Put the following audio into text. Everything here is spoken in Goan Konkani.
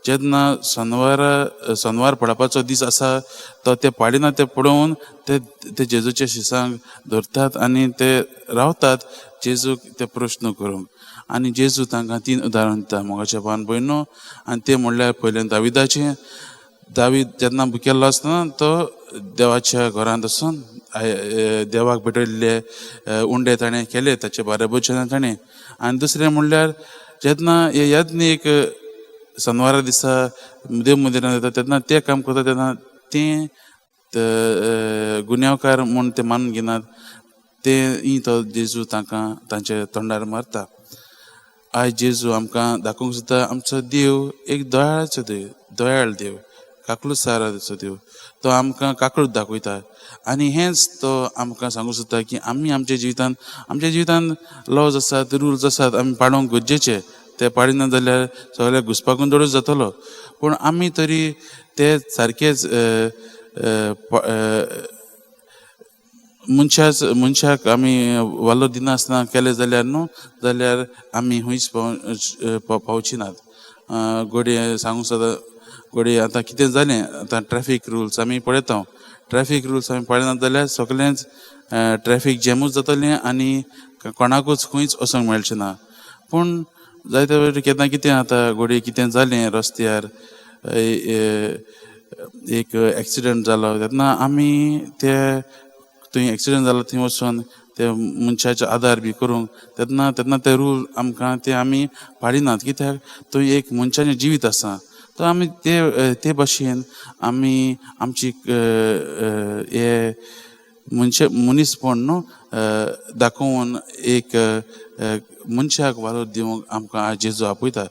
जेन्ना सनवारा सनवार पडपाचो दीस आसा तो ते पाडिना ते पळोवन ते ते जेजूच्या शिसांक धरतात आनी ते रावतात जेजूक ते प्रश्न करूंक. आनी जेजू तांकां तीन उदाहरण दिता मोगाच्या भावान भयणो. आनी ते म्हणल्यार पयलें दाविदाचें. दावीद जेन्ना भुकेल्लो आसतना तो देवाच्या घरांत वचून देवाक भेटयल्ले उंडे ताणें केले ताचे बाराबरचे ताणें. आनी दुसरें म्हणल्यार जेन्ना हे याज्ञीक सनवारा दिसा देव मंदिरांत वता तेन्ना ते काम करता तेन्ना तें गुन्यांवकार म्हूण ते मानून घेनात ते तो जेजू तांकां तांच्या तोंडार मारता. आयज जेजू आमकां दाखोवंक सोदता आमचो देव एक दयाळाचो देव, दयाळ देव, काकळूत देव. तो आमकां काकळूत दाखयता आनी हेंच तो आमकां सांगूंक सोदता की आमी आमच्या जिवितान लॉज आसात, रुल्स आसात, आमी पाळोवंक गरजेचे. ते पाळिना जाल्यार सगळे घुसपागोंदळूच जातलो. पूण आमी तरी ते सारकेच मनशाक आमी वालोर दिनासतना केलें जाल्यार न्हू जाल्यार आमी खंयच पावची नात. घडये सांगूंक सोदता, घडये आतां कितें जालें, आतां ट्रॅफीक रुल्स आमी पळयता, ट्रॅफीक रुल्स आमी पळयनात जाल्यार सगळेंच ट्रॅफीक जॅमूच जातलें आनी कोणाकूच खंयच वचोंक मेळचें ना. पूण जायते फावटी केन्ना कितें जाता, घडये कितें जालें रस्त्यार, एक एक्सिडंट जालो तेन्ना आमी ते थंय एक्सिडंट जालो थंय वचोन ते मनशाचो आदार बी करूंक तेन्ना तेन्ना ते रूल आमकां ते आमी पाळिनात, कित्याक थंय एक मनशाचें जिवीत आसा. तर आमी ते ते भाशेन आमी आमची हे मनशा मनीसपण न्हू दाखोवन एक मनशाक वालोर दिवंक आमकां आयज जेजू आपयता.